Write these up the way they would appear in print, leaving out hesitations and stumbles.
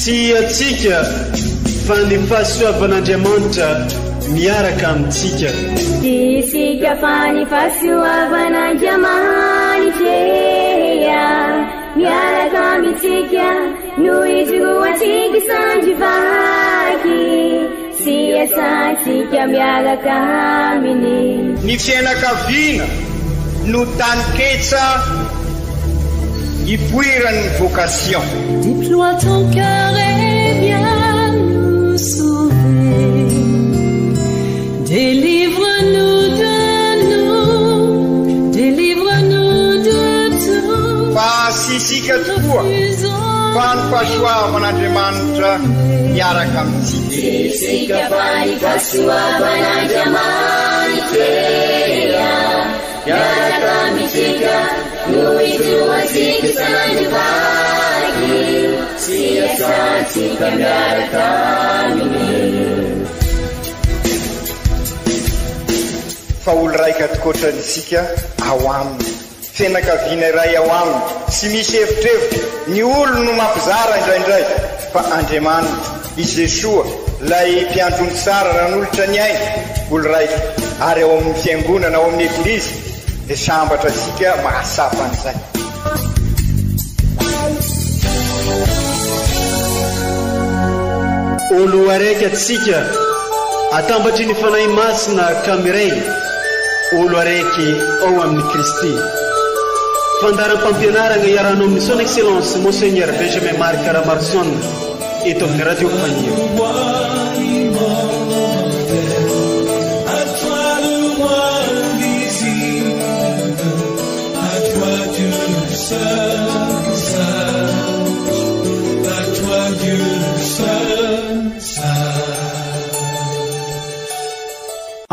Tsy antsika fa ny fahasoavan'Andriamanitra miaraka amintsika. Tsy isika fa ny fahasoavan'Andriamanitra miaraka amintsika no ijoroantsika sandry vaky sy iasantsika miaraka aminy. Ny fiainakaviana no taninketsa ipoiran'ny vocation. Déploie ton cœur et viens nous sauver. Délivre-nous de nous, délivre-nous de tout. Fa tsy isika tokoa fa ny fahasoavan'Andriamanitra miaraka amintsika. Tsy isika fa ny fahasoavan'Andriamanitra miaraka amintsika no ijoroantsika sandry vaky sy iasantsika miaraka aminy. Fa olo raika tokoatrany isika ao aminy. Fianakaviana iray ao aminy, tsy misy evitrevitra, ny olony no mampizara indraindray, fa Andriamanitra, i Jesoa, ilay mpiandry ondry tsara nanolotra ny ainy, olo raika, ary ao amin'ny fiangonana, ao amin'ny Eglizy, dia sambatra isika mahatsapa an'izay. Olo araiky atsika, atambatry ny Fanahy Masina ka miray, olo araiky ao amin'i Kristy. Fandaharam-pampianaragna iarahanao amin'ny Son Excellence Monseigneur Benjamin Marc Ramaroson eto amin'ny Radio Faniry.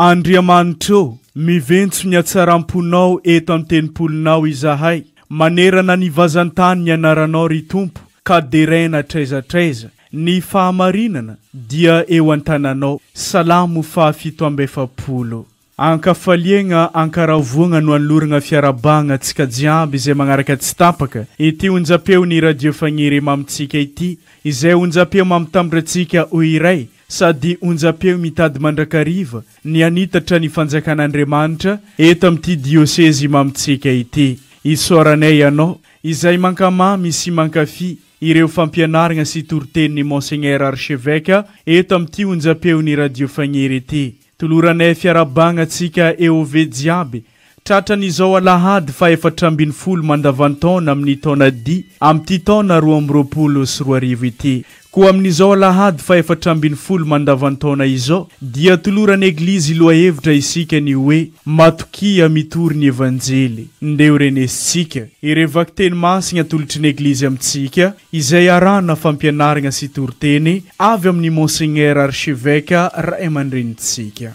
Andriamanitra ô, miventso ny hatsaram-ponao eto an-tempolinao izahay, manerana ny vazan-tany ny anaranao ry Tompo ka deraina hatraiza hatraiza, ny fahamarinana dia eo an-tananao, Salamo faha 47. Ankafaliagna, ankaravoagna no anoloragna fiarahabagna antsika jiaby izay magnaraka tsy tapaka ity onjam-peon'ny Radio Fagniry mamintsika ity, izay onjam-peo mampitambatra antsika ho iray sady onjam-peo mitady mandrakariva ny hanitatra ny fanjakan'Andriamanitra eto amin'ity diosezy mamintsika ity. Isaoranay ianao izay mankamamy sy mankafy ireo fampianaragna sy toritenin'ny Monseigneur Archevêque eto amin'ity onjam-peon'ny Radio Fagniry ity. Toloranay fiarahabagna antsika EOV jiaby tratran'izao alahady faha 14 mandavantaona amin'ny taona di amin'ity taona 2022 ity. Koa amin'izao alahady faha 14 mandavantaona izao dia toloran'ny Eglizy lohahevitra isika ny hoe Matokia mitory ny Evanjely. Ndeho renesintsika ireo vakiteny masigna atolotry ny Eglizy amintsika izay arahana fampianaragna sy toriteny avy amin'ny Monseigneur Archevêque ray aman-drenintsika.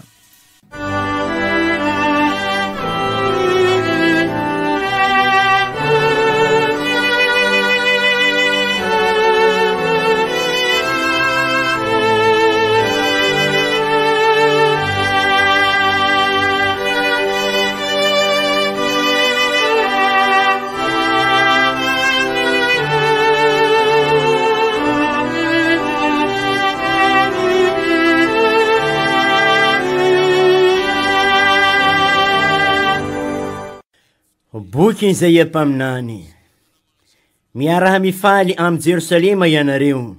Boky Izaia mpaminany. Miaraha mifaly amin'i Jerosalema ianareo,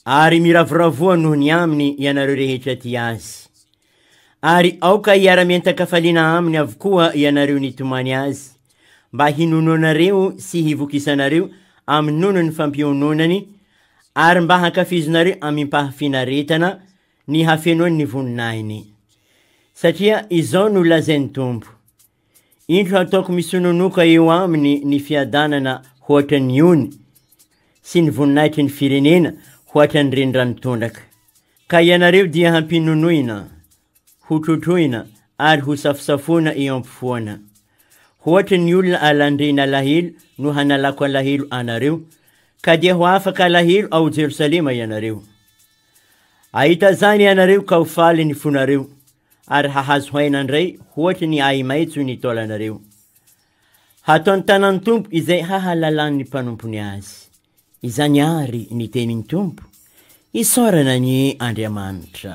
ary miravoravoa noho ny aminy ianareo rehetra tia azy. Ary aoka hiara-mientan-kafaliana aminy avokoa ianareo nitomany azy, mba hinonoanareo sy hivokisanareo amin'ny nonon'ny fampiononany, ary mba hankafizinareo amim-pahafinaretana ny hafenoan'ny voninahiny. Satria izao no lazain'ny Tompo, Indro hataoko misononoka eo aminy ny fiadanana hoatran'ny ony, sy ny voninahitry ny firenena hoatran'ny renirano tondraka. Ka ianareo dia hampinonoina, hotrotroina ary hosafosafoina eo ampofoana. Hoatry ny olona alan-dreny alahelo no hanalako alahelo anareo, ka dia ho afaka alahelo ao Jerosalema ianareo. Hahita izany ianareo ka ho faly ny fonareo, ary hahazo aina indray hoatry ny ahi-maitso ny taolanareo. Hataon'ny tanan'ny Tompo izay hahalalan'ny mpanompony azy. Izany àry ny tenin'ny Tompo, isaorana anie Andriamanitra.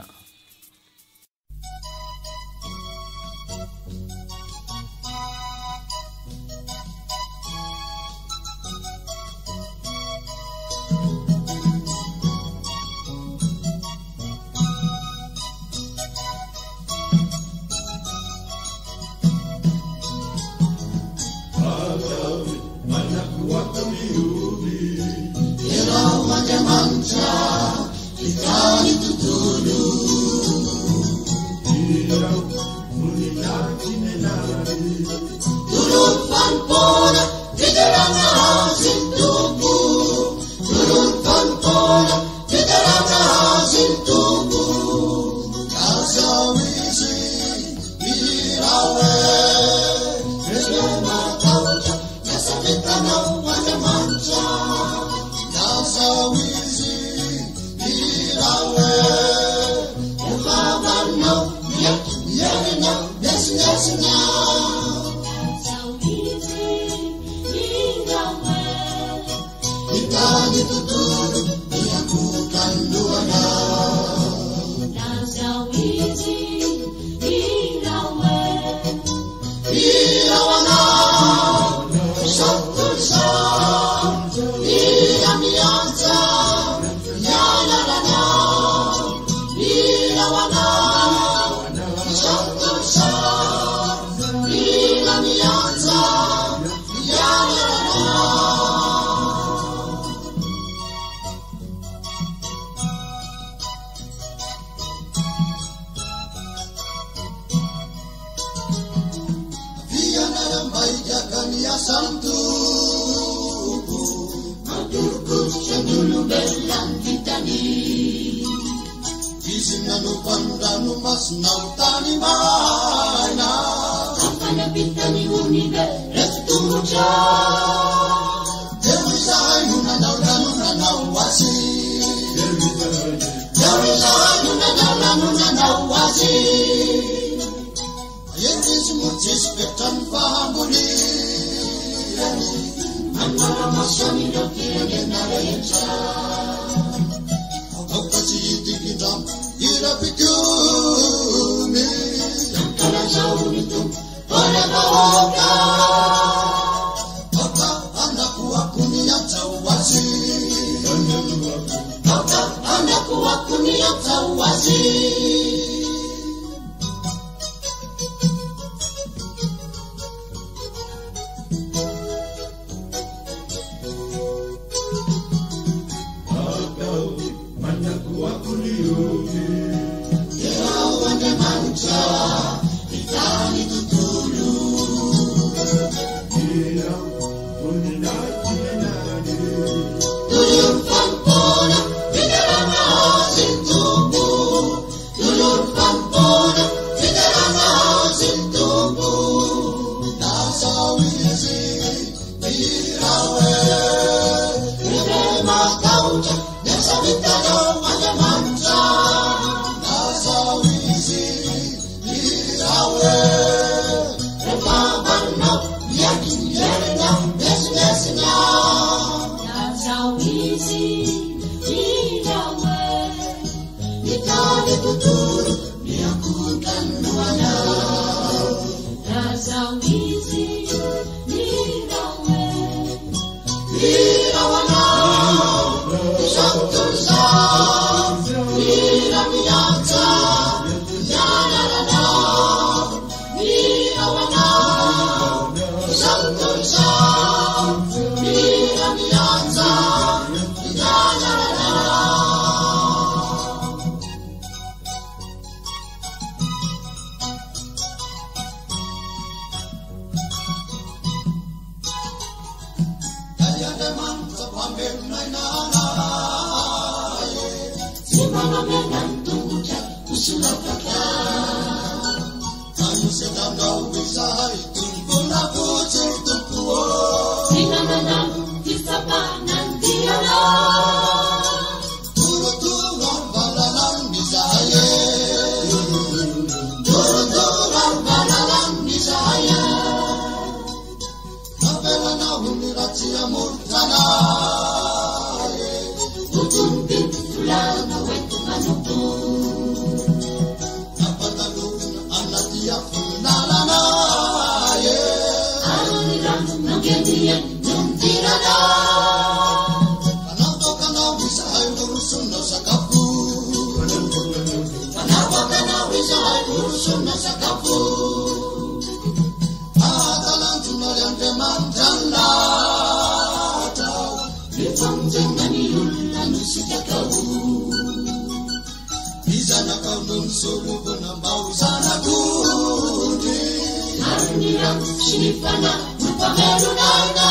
Ny rano sy ny Fanahy no mpamelona aina.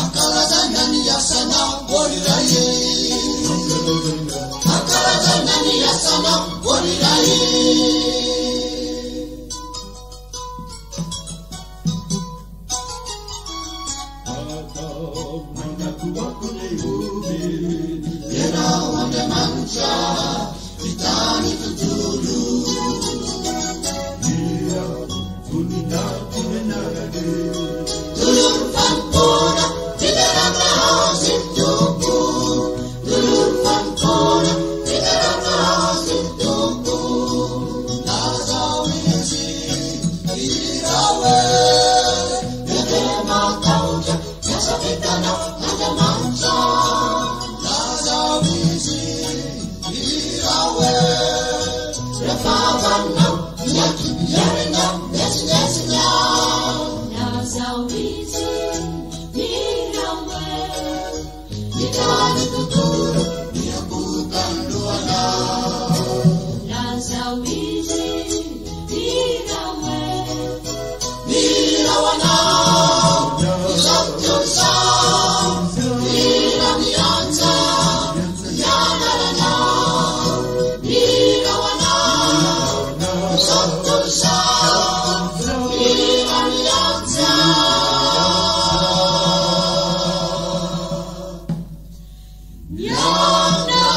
Ankalazana ny asanao, ô ry Ray e. Ankalazana ny asanao, ô ry Ray e. Ianao Andriamanitra vita ny tontolo. Tolory fanompoana, fiderana Azy ny Tompo. Tolory fanompoana, fiderana Azy ny Tompo. Lazao Izy, hirao e. Dia matahotra, ny asa vitanao Andriamanitra. Lazao Izy, hirao e. Rehefa vanonao, miaky, miarina, miezinezina. Lazao Izy, hirao e. Vita ny tontolo, miakohoka ny lohanao. Lazao Izy, hirao e. Mihira ho anao, izao tontolo izao. Mihira miantsa ny anaranao. Mihira ho anao, izao tontolo izao. Mihira miantsa. Ny anaranao.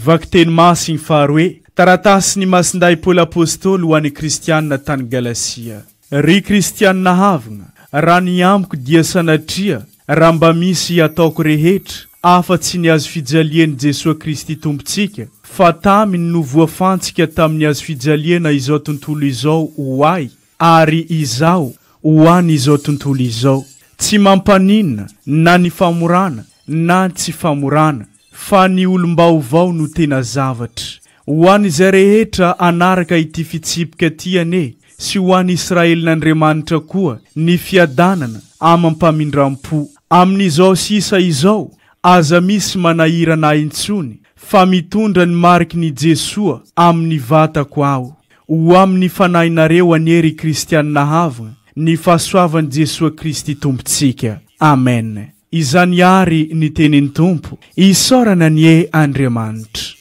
Vakiteny Masiny faharoe, Taratasin'i Masindahy Paoly Apostoly ho an'ny Kristianina tany Galasia. Ry Kristianina havagna, raha ny amiko dia sanatria raha mba misy ataoko rehetra afa-tsy ny hazofijalian'i Jesoa Kristy Tompontsika, fa taminy no voafantsika tamin'ny hazofijaliana izao tontolo izao ho ahy, ary izaho ho an'izao tontolo izao. Tsy mampaninona na ny famorana na ny tsy famorana, fa ny olom-baovao no tena zavatra. Ho an'izay rehetra hanaraka ity fitsipika ity anie, sy ho an'i Israelin'Andriamanitra koa, ny fiadanana amam-pamindram-po. Amin'izao sisa izao, aza misy manahirana ahy intsony, fa mitondra ny mariky ny Jesoa amin'ny vatako aho. Ho amin'ny fanahinareo anie ry kristianina havagna ny fahasoavan'i Jesoa Kristy Tompontsika. Amen. Izany àry ny tenin'ny Tompo. Isaorana anie Andriamanitra.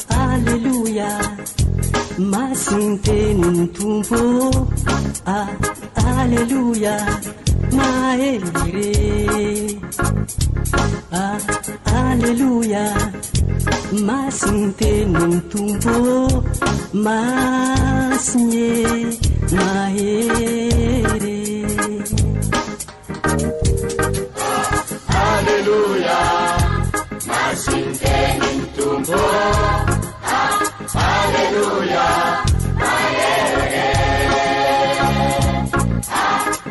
Aleloia, masiny tenin'ny Tompo. Ah, aleloia, mahery re. Ah, aleloia, masiny tenin'ny Tompo. Masiny e, mahery. Aleloia, masiny tenin'ny Tompo. Aleloia, mahery.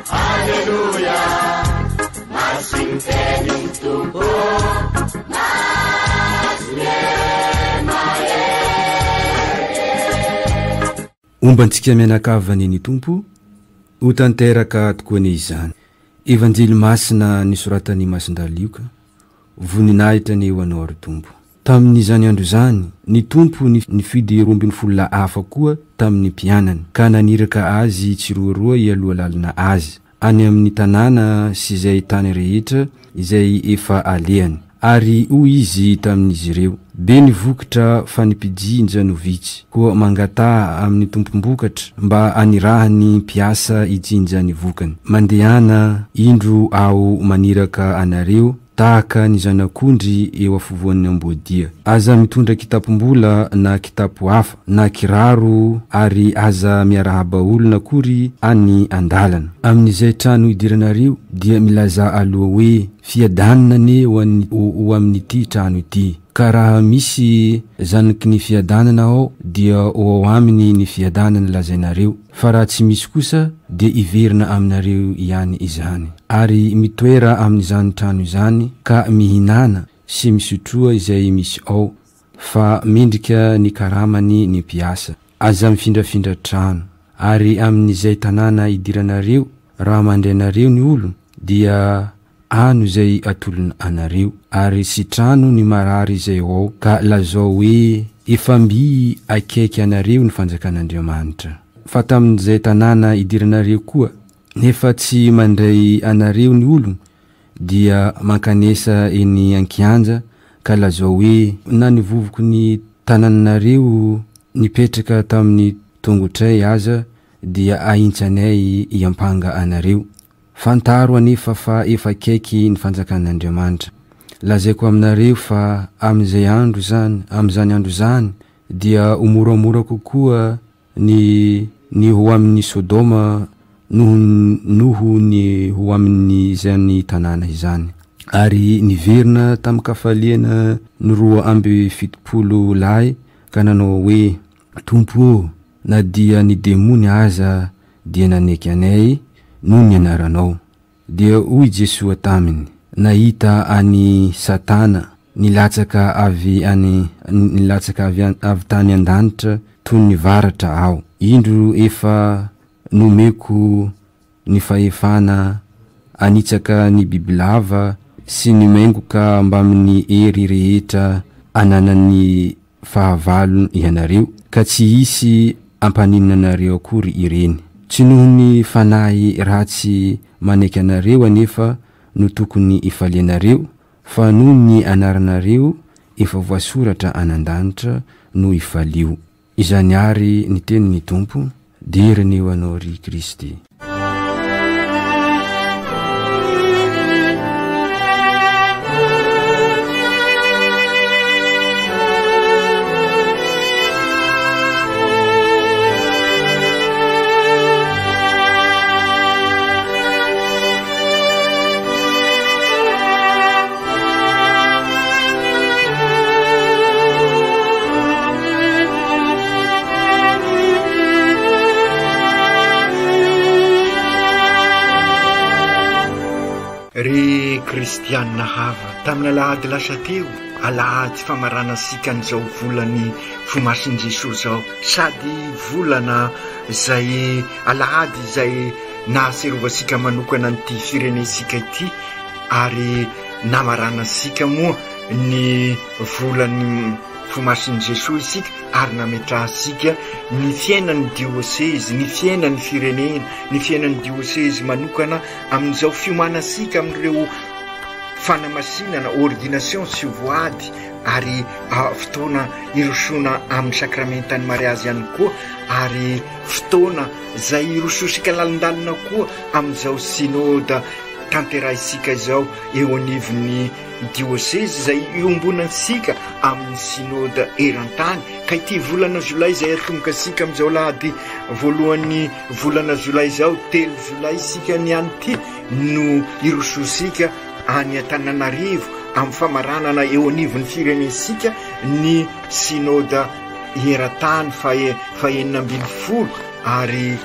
Aleloia, masiny tenin'ny Tompo. Masiny e, mahery. Homba antsika mianakavy anie ny Tompo, ho tanteraka tokoa anie izany. Evanjely masina nosoratan'i Masindahy Lioka, voninahitra anie ho Anao ry Tompo. Tamin'izany andro izany, ny Tompo nifidy 12 lahy hafa koa tamin'ny mpianany, ka naniraka azy tsiroaroa hialoha lalana Azy, any amin'ny tanàna sy izay tany rehetra izay efa alehany. Ary hoy Izy tamin'izy ireo, Be ny vokatra fa ny mpijinja no vitsy, koa mangataha amin'ny tompom-bokatra mba hanirahany mpiasa hijinja ny vokany. Mandehana, indro Aho maniraka anareo tahaka ny zanak'ondry eo afovoan'ny amboadia. Aza mitondra kitapom-bola na kitapo hafa, na kiraro, ary aza miarahaba olona akory any an-dalana. Amin'izay trano idiranareo dia milazà aloha hoe, Fiadanana anie ho an'ny ho amin'ity trano ity. Ka raha misy zanaky ny fiadanana ao dia ho ao aminy ny fiadanana lazainareo, fa raha tsy misy kosa dia hiverina aminareo ihany izany. Ary mitoera amin'izany trano izany ka mihinàna sy misotroa izay misy ao, fa mendrika ny karamany ny mpiasa. Aza mifindrafindra trano. Ary amin'izay tanàna idiranareo, raha mandre anareo ny olona, dia ano izay atolony anareo, ary sitrano ny marary izay ao, ka lazao hoe, Efa mby akaiky anareo ny fanjakan'Andriamanitra. Fa tamin'izay tanàna idiranareo koa, nefa tsy mandray anareo ny olona, dia mankanesa eny an-kianja, ka lazao hoe, Na ny vovoky ny tanànanareo nipetraka tamin'ny tongotray aza dia ahintsanay hiampanga anareo. Fantaro anefa fa efa akaiky ny fanjakan'Andriamanitra. Lazaiko aminareo fa amin'izay andro izany, amin'izany andro izany, dia ho moramora kokoa ny ny ho amin'i Sodoma noho noho ny ho amin'izany tanàna izany. Ary niverina tamin-kafaliana ny 72 lahy ka nanao hoe, Tompo ô, na dia ny demony aza dia naneky anay noho ny anaranao. Dia hoy Jesoa taminy, Nahita an'i Satana nilatsaka avy any nilatsaka avy avy tany an-danitra toy ny varatra aho. Indro efa nomeko ny fahefana hanitsaka ny bibilava sy ny maingoka mbamin'ny hery rehetra ananan'ny fahavalo ianareo, ka tsy hisy hampaninona anareo akory ireny. Tsy noho ny fanahy ratsy manaiky anareo anefa no tokony hifalianareo, fa noho ny anaranareo efa voasoratra any an-danitra no ifalio. Izany àry ny tenin'ny Tompo, dera anie ho Anao ry Kristy. Ry kristianina hava, tamin'ny alahady lasa teo, alahady famaranantsika an'izao volan'ny Fomasin'i Jesoa izao, sady volana izay alahady izay nahatsiarovantsika manokana an'ity firenentsika ity, ary namaranantsika moa ny volan'ny Fomasin'i Jesoa isika ary nametrahantsika ny fiainan'ny diosezy, ny fiainan'ny firenena, ny fiainan'ny diosezy manokana amin'izao fiomanantsika amin'ireo fanamasinana, ordination sy voady ary fotoana hirosoana amin'ny sakramentan'ny mariazy ihany koa ary fotoana izay hirosoantsika lalindalina koa amin'izao synoda tanterahintsika izao eo anivon'ny diosezy izay iombonantsika amin'ny synoda eran-tany ka ity volana jolay izay atomboka antsika amin'izao lahady voalohan'ny volana jolay izao, 3 jolay isika ny any ity no hirosoantsika any Antananarivo amin'ny famaranana eo anivon'ny firenentsika ny synoda eran-tany faha-16 ary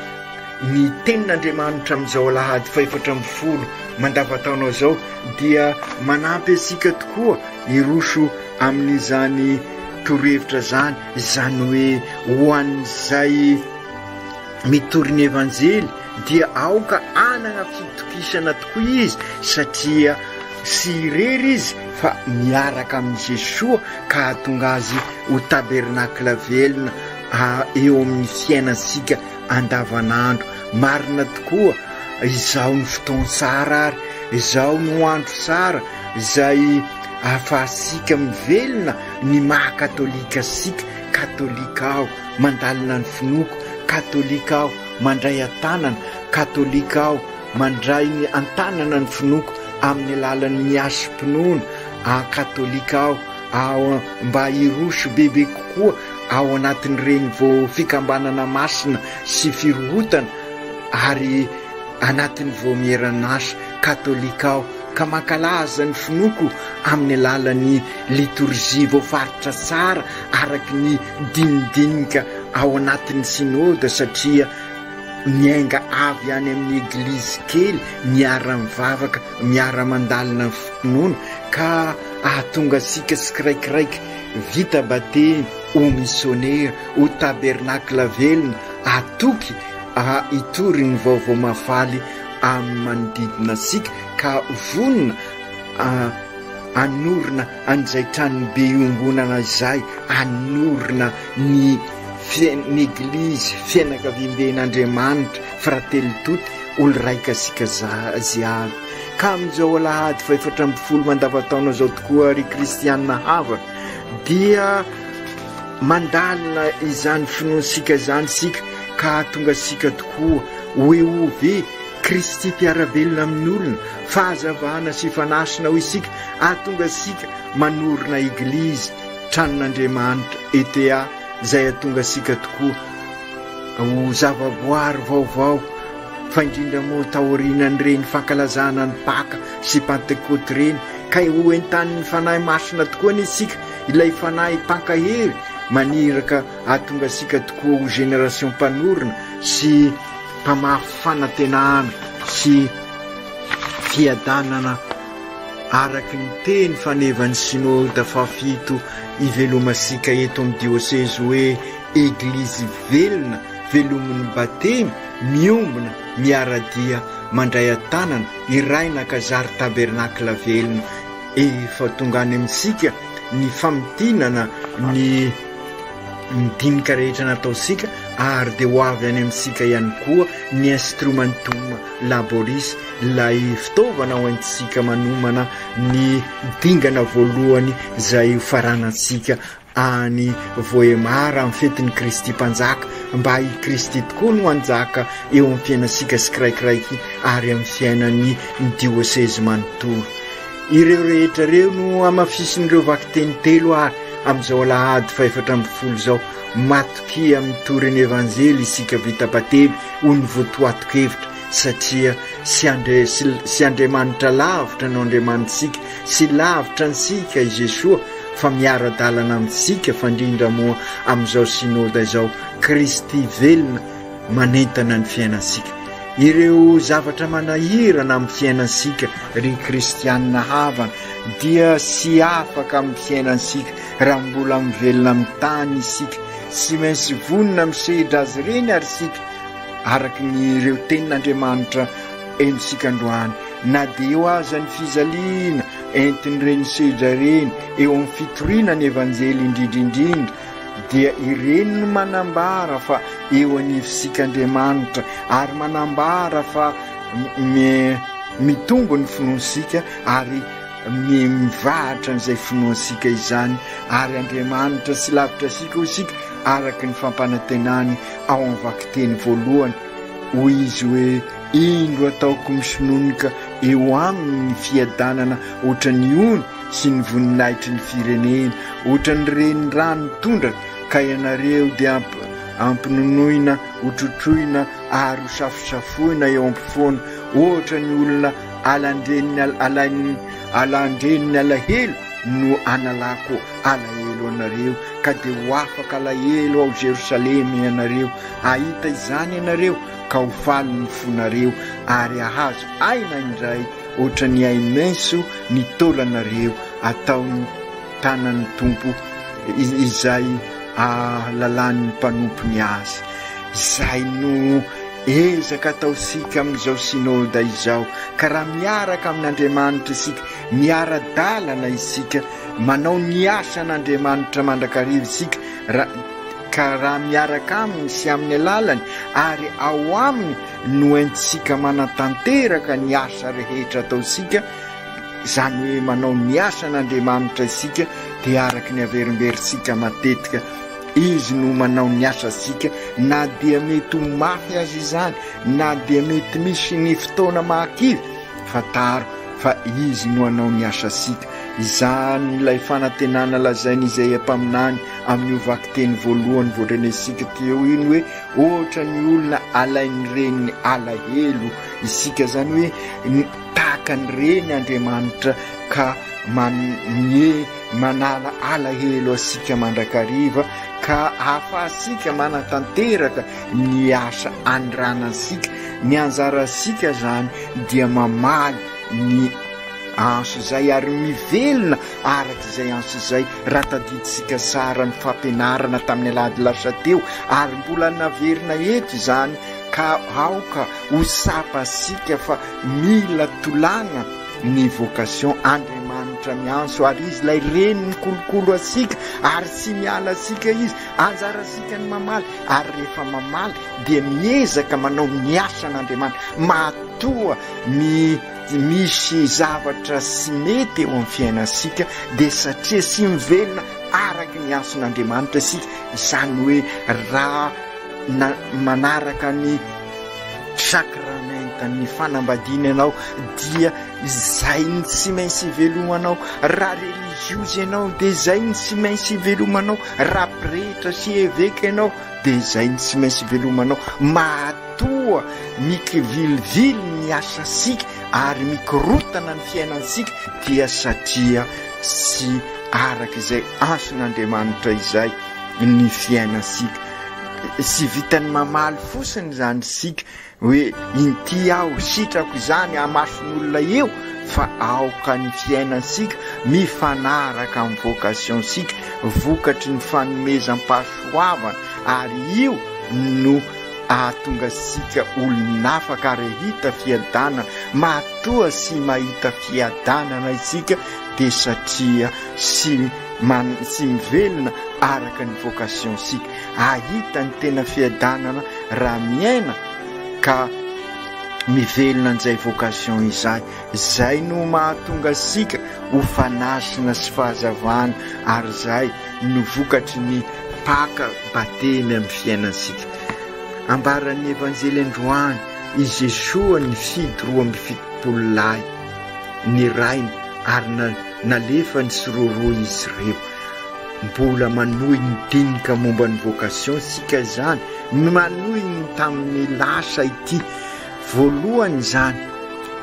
Ny Tenin'Andriamanitra amin'izao alahady fahefatra ambin'ny folo mandavataona izao dia manampy antsika tokoa hiroso amin'izany torohevitra izany, izany hoe ho an'izay mitory ny Evanjely dia aoka hanana fitokisana tokoa izy satria tsy irery izy fa miaraka amin'i Jesoa ka hahatonga azy ho tabernakla velona eo amin'ny fiainantsika andavanandro. Marina tokoa, izao no fotoan-tsara ary izao no andro tsara izay ahafahantsika mivelona ny maha katolika antsika. Katolika aho, mandalina ny finoako, katolika aho, mandray an-tanana, katolika aho, mandray ny an-tanana ny finoako amin'ny alalan'ny hasim-pinoana, katolika aho, aho mba hiroso bebe kokoa ao anatin'ireny vao fikambanana masina sy firohotana ary anatin'ny vaomieran'asa katolika aho. ka mankalaza ny finoako amin'ny alalan'ny litorjia voafaritra tsara araka ny dinidinika ao anatin'ny Synoda satria miainga avy any amin'ny Eglizy kely miara-mivavaka, miara-mandalina ny finoana ka ahatonga antsika tsikiraikiraiky vita batemy ho misionera, ho tabernakla velona, hatoky hitory ny vaovao mahafaly amin'ny manodidina antsika ka vonona hanorina an'izay tranobe iombonana izay, hanorina ny ny Eglizy, fianakaviamben'Andriamanitra, Fratelli tutti, olo-raika isika jiaby. Ka amin'izao alahady fahefatra ambin'ny folo mandavantaona izao tokoa ry kristiana havana dia mandalina izany finoantsika izany isika ka hahatonga antsika tokoa ho EOV, Kristy mpiara-belona amin'ny olona, fahazavana sy fanasina ho isika, hahatonga antsika manorina Eglizy, tranon'Andriamanitra, ETA, izay hahatonga antsika tokoa ho zavaboary vaovao, fa indrindra moa taorianan'ireny fankalazana ny Paka sy Pantekoty ireny, ka ho entanin'ny Fanahy Masina tokoa anie isika, ilay Fanahy mpankahery maniraka hahatonga antsika tokoa ho génération mpanorina sy mpamafy fanantenana sy fiadanana araka ny teny fanevan'ny Synoda fahafito ivelomantsika eto amin'ny diosezy hoe Eglizy velona velomin'ny batemy, miombona, miara-dia, mandray an-tanana, iraina ka zary tabernakla velona. Efa tonga any amintsika ny famintinana ny ny dinika rehetra nataontsika ary dia ho avy any amintsika ihany koa ny instrumentum laboris, ilay fitaovana ho entintsika manomana ny dingana voalohany izay ho faranantsika any Vohemar amin'ny fetin'i Kristy Mpanjaka, mba i Kristy tokoa no hanjaka eo amin'ny fiainantsika tsikiraikiraiky ary amin'ny fiainan'ny diosezy manontolo. Ireo rehetra ireo no hamafisin'ireo vakiteny telo ary amin'izao alahady fahefatra ambin'ny folo izao, matokia mitory ny Evanjely isika vita batemy ho ny votoaton-kevitra satria sy Andre, sy Andriamanitra lavitra no Andriamanitsika, sy lavitra antsika i Jesoa fa miara-dalana amintsika fa indrindra moa amin'izao Synoda izao, Kristy velona manentana ny fiainantsika. Ireo zavatra manahirana amin'ny fiainantsika ry kristianina havana dia tsy afaka amin'ny fiainantsika raha mbola mivelona amin'ny tany isika. Tsy maintsy vonona misedra azy ireny ary isika araka ny ireo tenin'Andriamanitra henontsika androany. Na dia eo aza ny fijaliana entin'ireny sedra ireny eo amin'ny fitoriana ny Evanjely indrindra indrindra dia ireny no manambara fa eo anivontsika Andriamanitra ary manambara fa mitombo ny finoantsika ary mivahatra an'izay finoantsika izany ary Andriamanitra tsy lavitra antsika hoy isika araka ny fampanantenany ao amin'ny vakiteny voalohany hoy izy hoe indro ataoko misononoka eo aminy ny fiadanana ohatran'ny ony sy ny voninahitry ny firenena, ohatran'ny renirano tondraka, ka ianareo dia ampinonoina, hotrotroina ary hosafosafoina eo ampofoana, ohatra ny olona alan-dreniny alain'ny alan-dreniny alahelo no analako alahelo anareo, ka dia ho afaka alahelo ao Jerosalema ianareo, hahita izany ianareo ka ho faly ny fonareo ary hahazo aina indray Ohatran'ny aimenso ny taolanareo ataon'ny tanan'ny Tompo izay ahalalan'ny mpanompony azy. Izay no ezaka ataontsika amin'izao Synoda izao, ka raha miaraka amin'Andriamanitra isika, miara-dalana isika, manao ny asan'Andriamanitra mandrakariva isika, ka raha miaraka Aminy sy amin'ny alalany ary ao Aminy no entintsika manatanteraka ny asa rehetra ataontsika, izany hoe manao ny asan'Andriamanitra isika, dia araka ny averimberintsika matetika, Izy no manao ny asantsika, na dia mety ho mafy aza izany, na dia mety misy ny fotoana mahakivy, fantaro fa Izy no hanao ny asantsika. Izany ilay fanantenana lazain'i Izaia mpaminany amin'io vakiteny voalohany voadrenesika teo iny hoe ohatra ny olona alain'ny reniny alahelo isika, izany hoe tahaka ny reny Andriamanitra ka manie manala alahelo antsika mandrakariva ka ahafahantsika manatanteraka ny asa aniranantsika. Ny anjarantsika izany dia mamaly ny antso izay ary mivelona araka izay antso izay. Raha tadidintsika tsara ny fampianarana tamin'ny alahady lasa teo ary mbola naverina eto izany ka aoka ho tsapantsika fa mila tolàna ny vocation. Andriamanitra miantso ary Izy ilay Reny mikolokolo antsika ary tsy miala antsika Izy. Anjarantsika ny mamaly ary rehefa mamaly dia miezaka manao ny asan'Andriamanitra. Matoa mi misy zavatra tsy mety eo amin'ny fiainantsika dia satria tsy mivelona araka ny antson'Andriamanitra isika, izany hoe raha na manaraka ny sakramentan'ny fanambadiana ianao dia izay ny tsy maintsy ivelomanao, raha reliziozy ianao dia izay ny tsy maintsy ivelomanao, raha pretra sy eveka ianao dia izay ny tsy maintsy ivelomanao. Matoa mikivilivily ny asantsika ary mikorotana ny fiainantsika dia satria tsy araka izay antson'Andriamanitra izay ny fiainantsika. Tsy vitan'ny mamaly fotsiny izany isika hoe inty aho, sitrako izany amason'olona eo, fa aoka ny fiainantsika mifanaraka amin'ny vocation-tsika, vokatry ny fanomezam-pahasoavana, ary io no ahatonga antsika olon'afaka ary hahita fiadanana. Matoa tsy mahita fiadanana isika dia satria tsy tsy mivelona araka ny vocation-tsika. Hahita ny tena fiadanana raha miaina ka mivelona an'izay vocation izay. Izay no mahatonga antsika ho fanasina sy fahazavana ary izay no vokatry ny Paka batemy amin'ny fiainantsika. Ambaran'ny Evanjely androany i Jesoa nifidy 72 lahy ny Rainy ary nalefany tsiroaroa izy ireo. Mbola manohy ny dinika momba ny vocation isika izany, manohy ny tamin'ny lasa ity. Voalohany izany,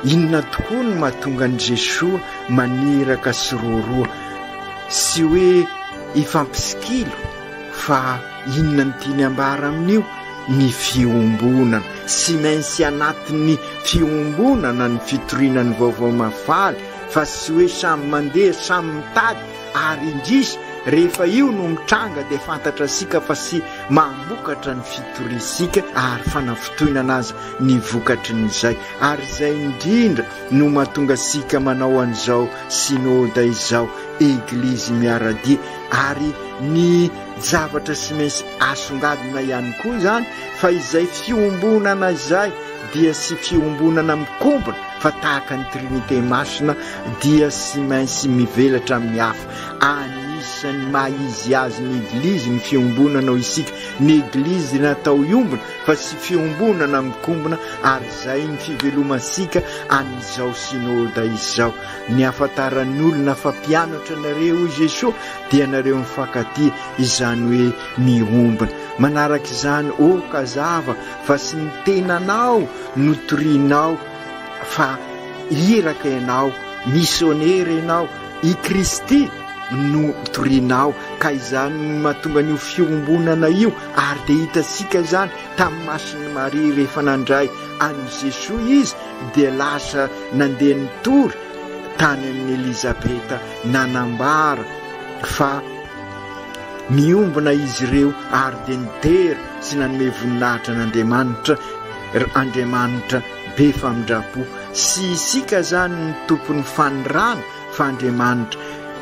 inona tokoa no mahatonga an'i Jesoa maniraka tsiroaroa? Tsy hoe hifampisikilo fa inona no tiany ambara amin'io? Ny fiombonana. Tsy maintsy anatin'ny fiombonana ny fitoriana ny vaovao mahafaly fa tsy hoe samy mandeha samy mitady ary indrisy rehefa io no mitranga dia fantatrasika fa tsy mamokatra ny fitoriasika ary fanafintohinana aza ny vokatrin'izay ary izay indrindra no mahatonga antsika manao an'izao synoda izao, Eglizy miara-dia ary ny zavatra tsy maintsy asongadina ihany koa izany fa izay fiombonana izay dia tsy fiombonana mikombona fa tahaka ny Trinite Masina dia tsy maintsy mivelatra amin'ny hafa. Anisan'ny maha izy azy ny Eglizy ny fiombonana hoy isika. Ny Eglizy dia natao hiombona fa tsy fiombonana mikombona ary izay ny fivelomantsika an'izao Synoda izao. Ny hahafantaran'ny olona fa mpianatra anareo hoy Jesoa dia nareo mifankatia izany hoe miombona. Manaraka izany ok hazava fa tsy ny tenanao no torianao fa iraka ianao, missionera ianao, i Kristy no torianao ka izany no mahatonga an'io fiombonana io ary dia hitantsika izany tamin'ny masin'i Maria rehefa nandray an'i Jesoa izy dia lasa nandeha nitory tany amin'i Elizabeta nanambara fa miombona izy ireo ary dia nidera sy nanome voninahitra an'Andriamanitra Andriamanitra be famindram-po. Tsy isika izany no tompon'ny fanirana fa Andriamanitra.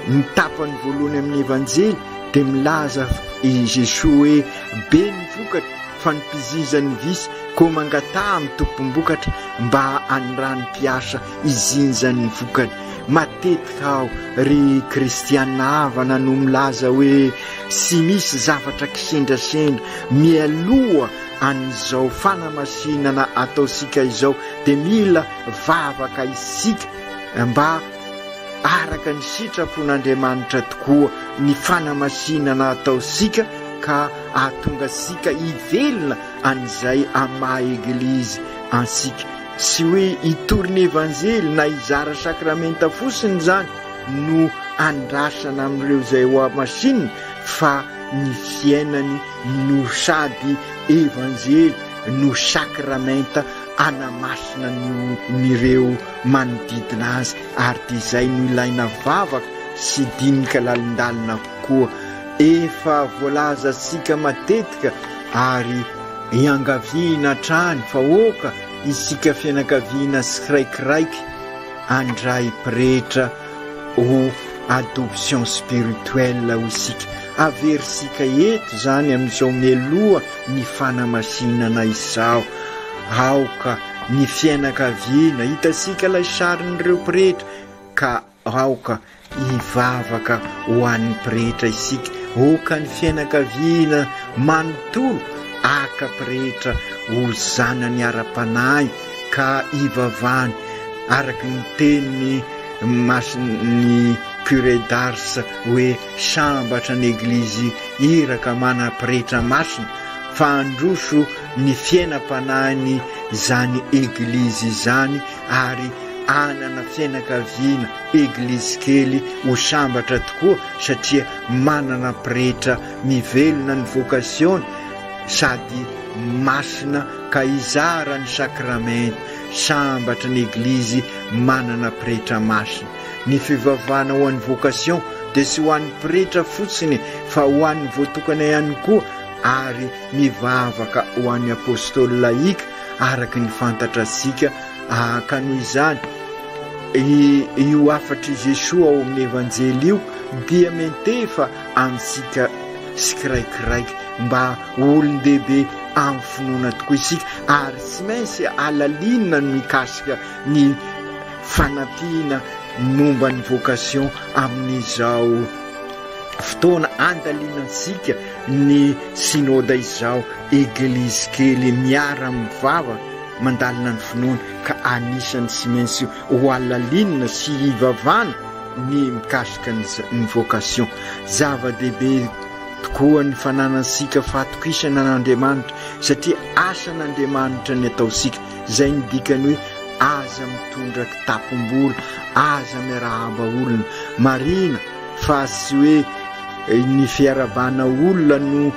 Ny tapany voalohany amin'ny Evanjely dia milaza i Jesoa hoe be ny vokatra fa ny mpizinja ny visy koa mangataha amin'ny tompom-bokatra mba hanirany mpiasa hizinja ny vokany. Matetika aho ry kristiana havana no milaza hoe tsy misy zavatra kisendrasendra mialoha an'izao fanamasinana ataontsika izao dia mila vavaka isika mba. araka ny sitrapon'Andriamanitra tokoa ny fanamasinana ataontsika ka ahatonga antsika hivelona an'izay amin'ny maha Eglizy antsika. Tsy hoe hitory ny Evanjely na hizara sakramenta fotsiny izany no andrasana amin'ireo izay hohamasinina fa ny fiainany no sady Evanjely no sakramenta hanamasina ny ireo manodidina azy ary dia izay no ilaina vavaka sy dinika lalindalina kokoa. Efa voalazantsika matetika ary iangaviana hatrany fa oka isika fianakaviana tsiraikiraiky handray pretra ho adoption spirituelle ho isika. Averintsika eto izany amin'izao mialoha ny fanamasinana izao. Aoka ny fianakaviana, hitantsika ilay sarin'ireo pretra ka aoka hivavaka ho an'ny pretra isika. Aoka ny fianakaviana manontolo haka pretra ho zanany ara-panahy ka hivavahany araka ny tenin'ny masin'ny curé d'Ars hoe sambatra ny Eglizy iraka mana pretra masina fa handroso ny fiainam-panahiny izany Eglizy izany ary hanana fiainakaviana Eglizy kely ho sambatra tokoa satria manana pretra mivelona ny vocation-ny sady masina ka hizara ny sakramenta. Sambatra ny Eglizy manana pretra masina. Ny fivavahana ho an'ny vocation dia tsy ho an'ny pretra fotsiny fa ho an'ny voatokana ihany koa ary mivavaka ho an'ny apostoly laïka araka ny fantatratsika ka noho izany io hafatr'i Jesoa ao amin'ny Evanjely io dia miantefa amintsika tsikiraikiraiky mba ho olon-dehibe amin'ny finoana tokoa isika ary tsy maintsy halalinina ny mikasika ny fanampiana momba ny vocation amin'izao fotoana andalinantsika ny synoda izao, eglizy kely miara-mivavaka mandalina ny finoana ka anisan'ny tsy maintsy ho halalinina sy hivavana ny mikasika ny vocation. Zava-dehibe tokoa ny fananantsika fahatokisana an'Andriamanitra satria asan'Andriamanitra ny ataontsika. Izay ny dikany hoe aza mitondra kitapom-bola, aza miarahaba olona. Marina fa tsy hoe ny fiarahabana olona no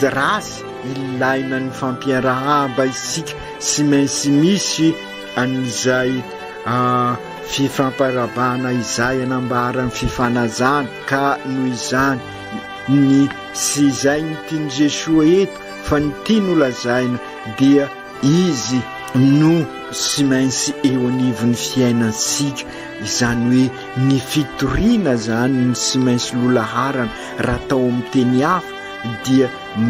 ratsy, ilaina ny fampiarahaba isika, tsy maintsy misy an'izay fifampiarahabana izay anambara ny fifanajana ka noho izany ny tsy izay ny tian'i Jesoa eto fa ny tiany ho lazaina dia Izy no tsy maintsy eo anivon'ny fiainantsika, izany hoe ny fitoriana izany no tsy maintsy lolaharana, raha atao amin'ny teny hafa dia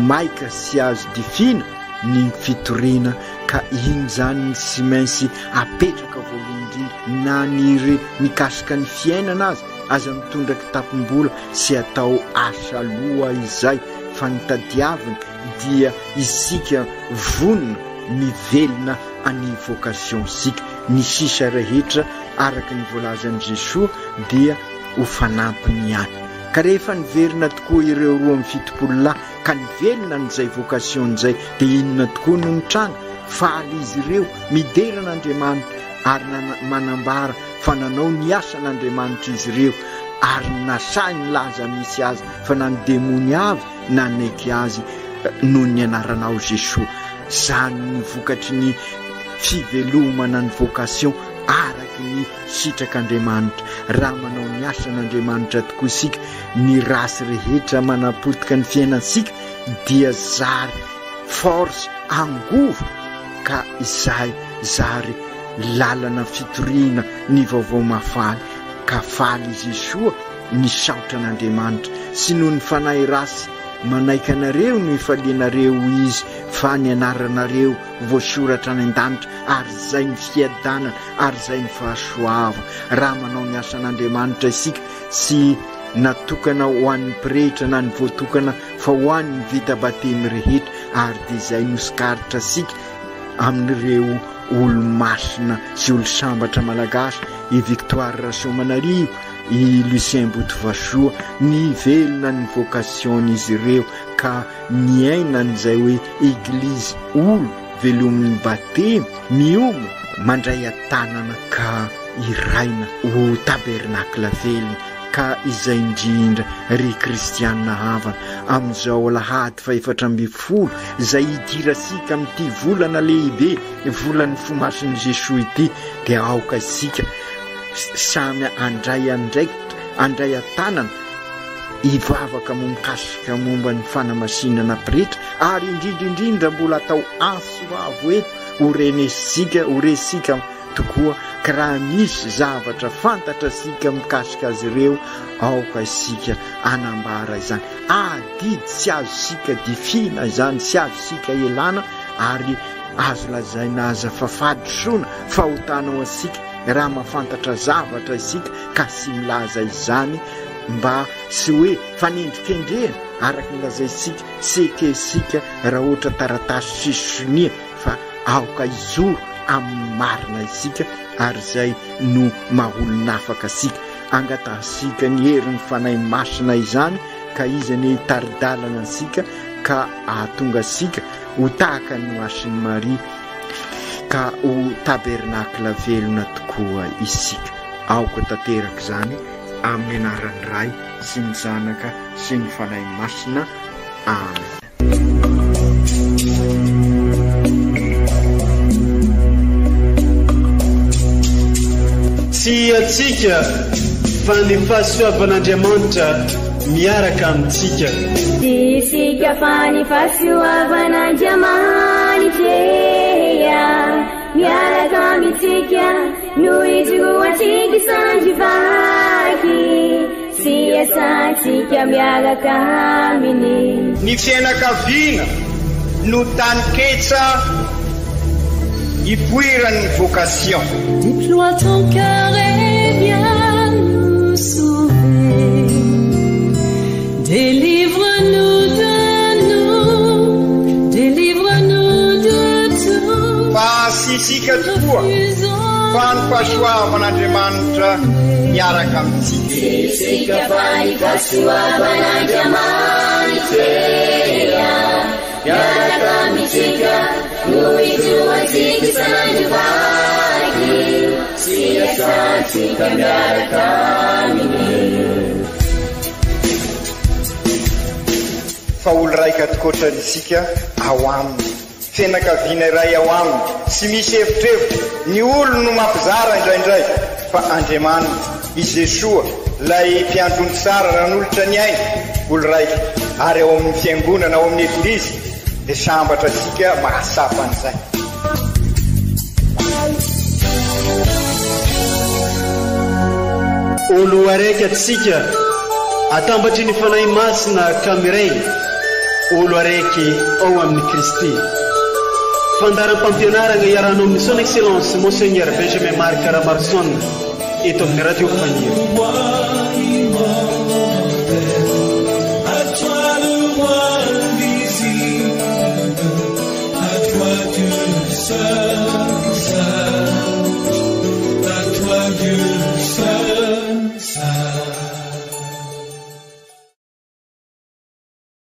maika sy azo difiana ny fitoriana ka iny izany no tsy maintsy apetraka voalohany indrindra na ny re mikasika ny fiainana aza, aza mitondra kitapom-bola sy atao asa loha izay fa ny tadiavina dia isika vonona mivelona any vocation sika, ny sisa rehetra araka ny voalazan'i Jesoa dia ho fanampiny ihany. Ka rehefa niverina tokoa ireo 72 lahy ka nivelona an'izay vocation izay dia inona tokoa no nitranga? Faly izy ireo midera an'Andriamanitra ary manambara fa nanao ny asan'Andriamanitra izy ireo ary nasahy nilaza mihitsy aza fa na ny demony avy nanaiky azy noho ny anaranao Jesoa. Zany ny vokatry ny fivelomana ny vocation araky ny sitrak'Andriamanitra. Raha manao ny asan'Andriamanitra tokoa isika, ny ratsy rehetra manapotika ny fiainantsika dia zary force angovo ka izay zary lalana fitoriana ny vaovao mahafaly ka faly Jesoa Nisaotra an'Andriamanitra, tsy noho ny fanahy ratsy manaiky anareo no ifalianareo, hoy izy, fa ny anaranareo voasoratra any an-danitra, ary izay ny fiadanana, ary izay ny fahasoavana. Raha manao ny asan'Andriamanitra isika, tsy natokana ho an'ny pretra na ny voatokana, fa ho an'ny vita batemy rehetra, ary dia izay no sikaritra antsika amin'ireo olo-masina sy olo-sambatra malagasy, i Victoire Rasoamanarivo. i Lucien Botovasoa, nivelona ny vocation-n'izy ireo ka niaina an'izay hoe Eglizy olo velomin'ny batemy, miomana, mandray an-tanana ka hiraina ho tabernakla velona ka izay indrindra ry kristiana havana amin'izao alahady fahefatra ambin'ny folo izay hidirasika amin'ity volana lehibe, volan'ny fo masin'i Jesoa ity, dia aoka isika samy handray andraikitra, handray an-tanana, hivavaka momkasika momba ny fanamasinana pretra, ary indrindra indrindra mbola atao antso avo eto ho renesika, ho resika tokoa ka raha misy zavatra fantatra sika mikasika azy ireo, aoka isika hanambara izany. Adidy tsy azosika difina izany, tsy azosika elana, ary azo lazaina aza fa fahadisoana, fahotana ho antsika raha mahafantatra zavatra isika ka tsy milaza izany mba tsy hoe fanendrikendrehana araka ny lazaintsika, tsy ekentsika raha ohatra taratasy tsisy sonia fa aoka hijoro amin'ny marina isika ary izay no maha olon'afaka antsika. Angatahantsika ny herin'ny Fanahy Masina izany ka Izy anie hitari-dalana antsika ka hahatonga antsika ho tahaka ny Masin'i Maria ka ho tabernakla velona tokoa isika. Aoka tanteraka izany amin'ny anaran'ny Ray sy ny Zanaka sy ny Fanahy Masina. Amen. Tsy antsika fa ny fahasoavan'Andriamanitra miaraka amintsika. Tsy isika fa ny fahasoavan'Andriamanitra miaraka amintsika no ijoroantsika sandry vaky sy iasantsika miaraka aminy. Ny fiainakaviana no taninketsa ipoiran'ny vocation. Déploie ton cœur et viens nous sauver. Délivre-nous de nous, délivre-nous de tout. Fa tsy isika tokoa fa ny fahasoavan'Andriamanitra miaraka amintsika. Tsy isika fa ny fahasoavan'Andriamanitra miaraka amintsika no ijoroantsika sandry vaky sy iasantsika miaraka aminy. Fa olo raika tokoatra isika ao aminy, fianakaviana iray ao aminy, tsy misy evitrevitra, ny olo no mampizara indraindray, fa Andriamanitra, i Jesoa, lay mpiandry ondry tsara nanolotra ny ainy, olo raika, ary ao amin'ny fiangonana, ao amin'ny Eglizy, dia sambatra isika mahatsapa an'izay. Olo araiky atsika atambatry ny Fanahy Masina ka miray olo araiky ao amin'i Kristy. Fandaharam-pampianarana iarahanao amin'ny Son Excellence Monseigneur Benjamin Marc Ramaroson eto amin'ny Radio Faniry. À toi le roi invisible, à toi Dieu seul.